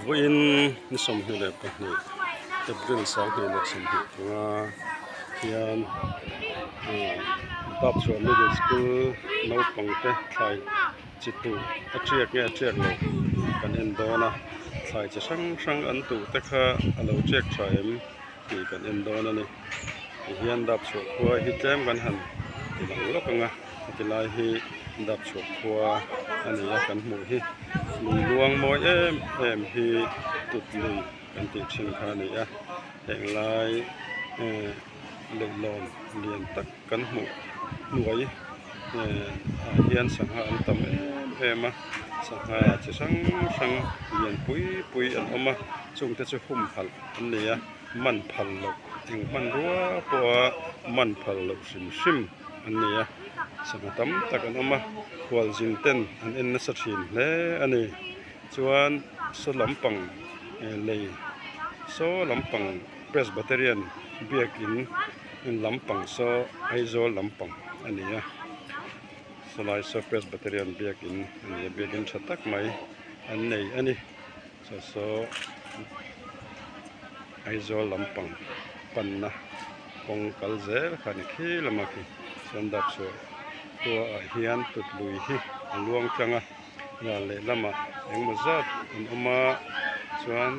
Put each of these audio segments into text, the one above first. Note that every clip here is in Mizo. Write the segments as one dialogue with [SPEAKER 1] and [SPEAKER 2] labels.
[SPEAKER 1] Vawiin ni 22 April 2025 hian Dapchhuah Middle School naupang te thlai chi tuh a tiak nge a tiak lo kan en dawn a thlai chi hrang hrang an tuh te kha a lo tiak tha em tih kan en dawn a ni tihian Dapchhuah khua hi tlem kan han ti lang lawk ang a heti lai hi Dapchhuah khua a ni a kan hmuh hi lui luang mawi em em hi tut lui kan tih thin kha a ni a heng lai ehh leihlawn lian tak kan hmuh hnuai ehh ah hian sangha an tam em em a sangha chi hrang hrang lian pui pui an awm a chungte chu humhalh an ni a man phal loh eng hmanrua pawha man phal loh hrim hrim an ni a sangha tam tak an awm a khualzin ten an en nasa thin hle a ni chuan saw lampang eh lei saw lampang Presbyterian biakin lampang saw Aizawl lampang a ni a sawlai saw Presbyterian biakin a ni a biakin tha tak mai an nei a ni. Saw saw Aizawl lampang panna kawng kal zel kha a ni khi lama khi chuan Dapchhuah khua ah hian tut lui hi a luang tlang a ral lehlamah engemaw zat an awm a chuan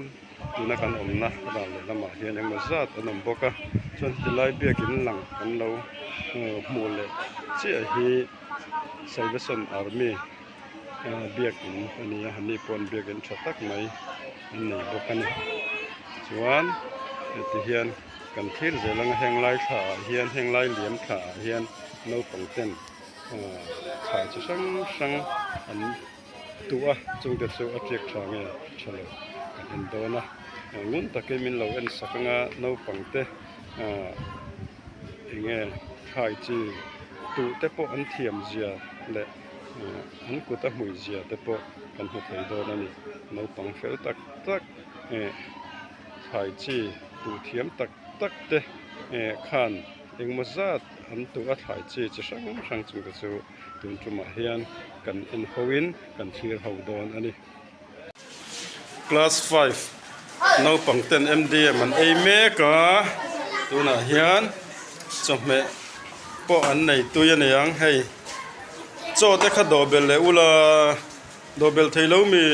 [SPEAKER 1] tuna kan awmna ral lehlamah hian engemaw zat an awm bawk a chuan tilai biakin lang kan lo hmuh leh chiah hi Salvation Army. Biakin a ni a ani pawh an biakin tha tak mai an nei bawk a ni chuan heti hian kan thlir zel ang a heng lai thla ah hian heng lai liam thla ah hian naupang ten thlai chi hrang hrang an tuh a chungte chu a tiak tha nge tha lo kan en dawn a ngun takin min lo en sak ang a naupang te eng nge thlai chi tuh te pawh an thiam zia leh. An kut a hmui zia te pawh kan hmu thei dawn a ni naupang fel tak tak eh thlai chi tuh thiam tak tak te eh khan engemaw zat an tuh a thlai chi chi hrang hrang chung te chu tun tumah hian kan en ho in kan thlir ho dawn a ni. Class 5 naupang ten MDM an ei mek a tunah hian chawhmeh pawh an nei tui a ni ang hei chaw te kha dawh belh leh ula dawh belh thei lo mi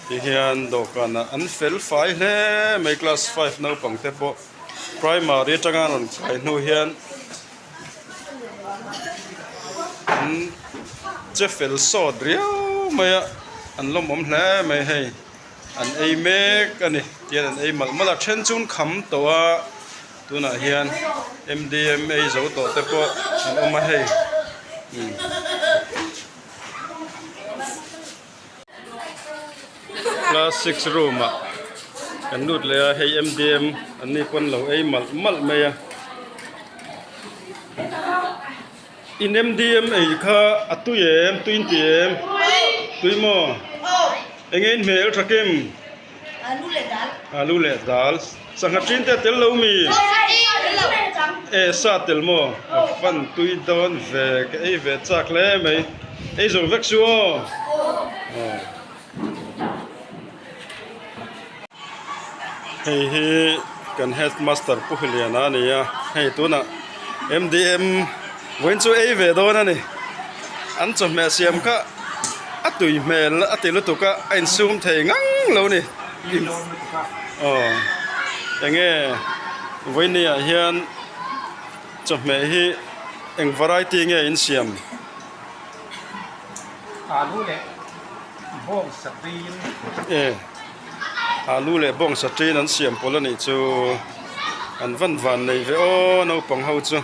[SPEAKER 1] ti hian dawhkanah an fel fai hle mai class 5 naupang te pawh primary atanga an rawn kai hnu hian. An che fel sawt riau mai a an lawmawm hle mai hei an ei mek a ni tihian an ei malh malh a then chu an kham tawh a tunah hian M_D_M ei zo tawh te pawh an awm a hei umm. Class six room ah kan lut leh a hei M_D_M an ni pawn lo ei malh malh mai a in M_D_M ei kha a tui em tui in ti em tui maw eng nge in hmel tha kim alu leh dal sangha ṭin te a tel lo mi e sa tel maw a fan tui dawn ve ka ei ve chak hle mai ei zo vek su aw hei hi kan headmaster pu Hiliana a ni a hei tunah M_D_M vawiin chu ei ve dawn a ni an chawhmeh siam kha a tui hmel a ti lutuk a a insum thei ngang lo a ni aw eng nge vawiin ah hian chawhmeh hi eng variety nge in siam.
[SPEAKER 2] Alu leh bawng saṭin.
[SPEAKER 1] E alu leh bawng saṭin an siam pawlh a nih chu an van van nei ve aw naupang ho chu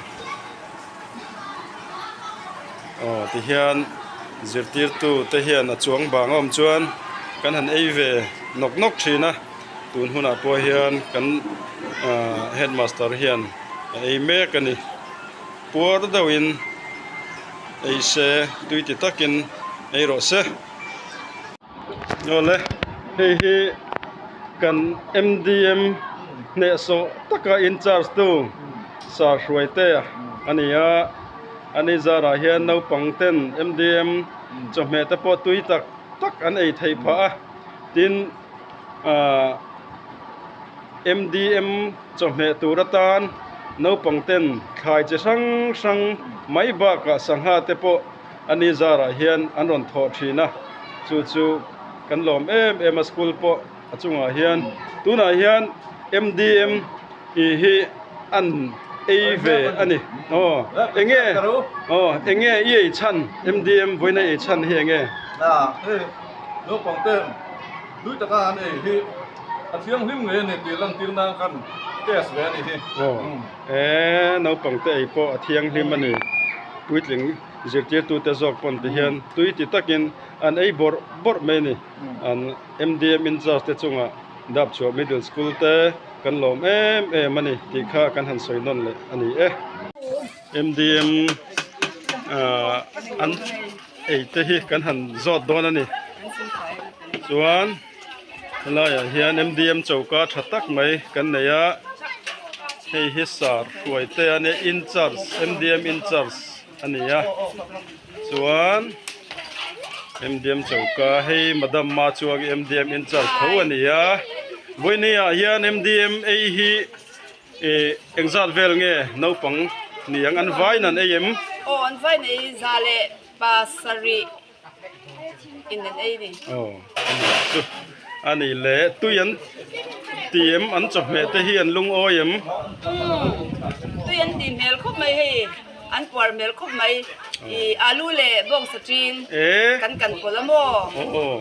[SPEAKER 1] aw tihian zirtirtu te hian a chuang bang a awm chuan kan han ei ve nawk nawk thin a tun hunah pawh hian kan ah headmaster hian a ei mek a ni. Puar deuhin ei se tui ti takin ei rawh se. Awle hei hi kan M_D_M hnehsawh taka in charge tu sa hruaite a ni a ani zarah hian naupang ten M_D_M chawhmeh te pawh tui tak tak an ei theih phah a tin. Ahh MDM chawhmeh tur atan naupang ten thlai chi hrang hrang mai bakah sangha te pawh a ni zarah hian an rawn thawh thin a, chu chu kan lawm em em a school pawh a chungah hian tunah hian MDM ih hi an ei ve a ni aw eng nge aw eng nge i ei chhan MDM vawiin a ei chhan hi eng nge?
[SPEAKER 3] Naupang te tui taka an ei hi a thianghlim ngei a ni tih lantir nan khan test ve a ni hi.
[SPEAKER 1] Aw e naupang te ei pawh a thianghlim a ni puitling zirtirtute zawk pawn ti hian tui ti takin an ei bawrh bawrh mai a ni an MDM in charge te chungah Dapchhuah Middle School te kan lawm em em a ni tih kha kan han sawi nawn leh a ni e. MDM ah an ei te hi kan han zawt dawn a ni chuan helaiah hian MDM choka tha tak mai kan nei a hei hi sar hruai te a nia incharge MDM incharge a ni a chuan MDM choka hei madam ma chuang MDM incharge tho a ni a vawinia hian MDM ei hi. Ih engzat vel nge naupang ni ang an vain an ei em?
[SPEAKER 4] Aw an vain ei za leh pasarih in an ei ni.
[SPEAKER 1] Aw ani chu ani le tui an ti em an chawhmeh te hi an lungawi em?
[SPEAKER 4] Umm tui an ti hmel khawp mai hei an puar hmel khawp mai ih alu leh bawngsa ṭin kan kan pawlh a maw?
[SPEAKER 1] Aw.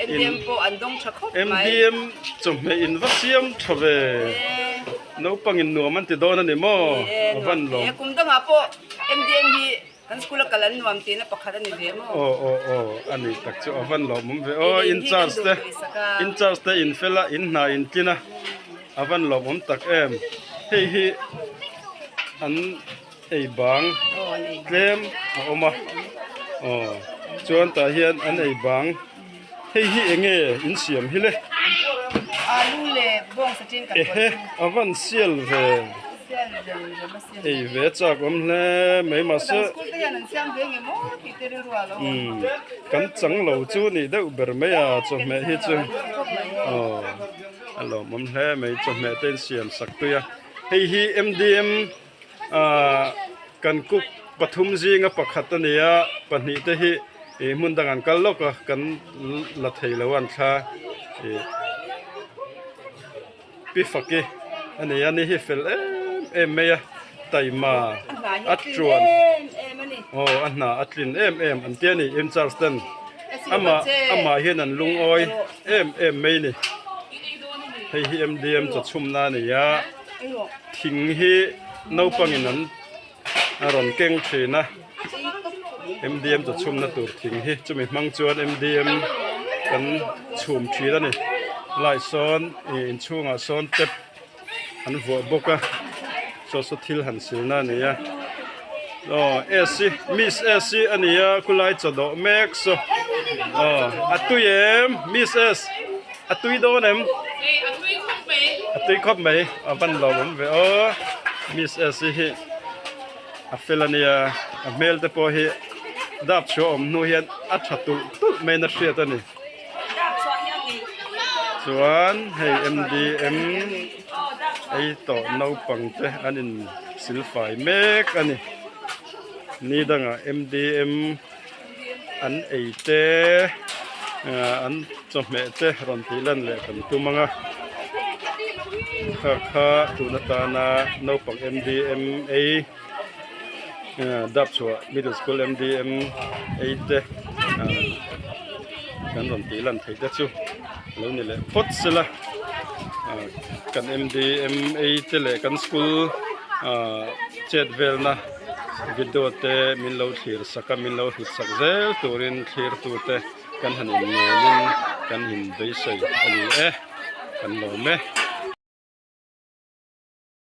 [SPEAKER 4] MDM pawh an dawng tha khawp mai.
[SPEAKER 1] MDM chawhmeh in va siam tha ve. Naupang in nuam an ti dawn a ni maw? A van lawm.
[SPEAKER 4] Kum dangah pawh MDM hi kan school a kal an nuam tihna pakhat a ni ve maw?
[SPEAKER 1] Aw aw aw a ni tak chu a van lawmawm ve. Aw in charge te in charge te in fel a in hna in tlin a a van lawmawm tak em. Hei hi an ei bang tlem a awm a aw chuan tah hian an ei bang hei hi eng nge in siam hi le ehe a van sial ve ei ve chak awm hle mai mahse umm kan chang lo chu nih deuh ber mai a chawhmeh hi chu aw a lawmawm hle mai chawhmeh te in siam sak tui a hei hi M_D_M. Ahh kan cook pathum zinga pakhat a ni a pahnih te hi ih hmun dang an kal lawk a kan la thei lo a an thla ih pi faki a ni a ni hi fel em em mai a taima a tuan aw a hna a tlin em em an tia ni in charge ten amah amah hian an lungawi em em mai a ni hei hi M_D_M chawchhumna a ni a. Thing hi naupangin an a rawn keng thin a M_D_M chaw chhumna tur thing hi chumi hmang chuan M_D_M kan chhum thin a ni lai sawn ih inchhungah sawn tap an vuah bawk a saw saw thil han silna a ni a aw S hi miss S hi a ni a khulai chaw dawh mek saw aw a tui em miss S. A tui dawn em? A tui khawp mai. A van lo awm ve aw. Miss S hi a fel a nia. A hmel te pawh hi dap chhuah awm hnu hian a tha tulh tulh mai in a hriat a ni. Chuan hei M_D_M ei tawh naupang te an in silfai mek a ni. Ni dangah M_D_M. An ei te an chawhmeh te rawn tih lan leh kan tum ang a kha kha tun atana naupang M_D_M_A Dapchhuah Middle School M_D_M_A te kan rawn tih lan theih te chu lo ni leh phawt sela kan M_D_M_A te leh kan school chet velna. Video te min lo thlir sak a min lo hlut sak zel turin thlir tute kan han inngenin kan in beisei a ni e kan lawm e.